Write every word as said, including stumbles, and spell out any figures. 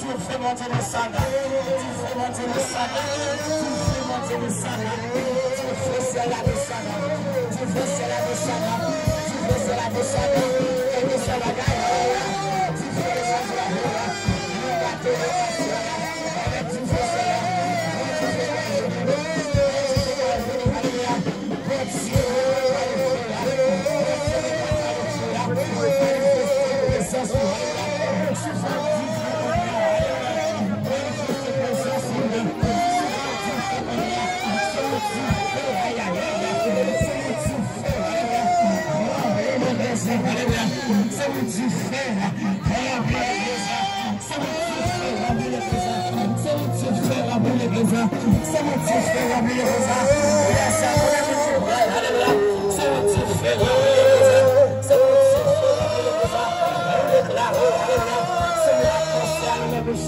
Dife Bondye desann nan. Dife Bondye desann nan. Dife Bondye desann nan. Dife syèl la desann nan. Dife syèl la desann nan. Dife syèl la desann nan. E desann bagay la. Dife desann nan. Nou gate nou gate la. Avèk dife syèl la. Dife la. Alelouya. Se pou dife, fè yon byen. Se pou dife, ranpli legliz la. Se pou dife, ranpli legliz la. Se pou dife, ranpli legliz la. Yes, alelouya. Se pou dife, ranpli legliz la. Se pou dife, ranpli legliz la. Nou deklare, alelouya. Se pou atmosfè, alelouya.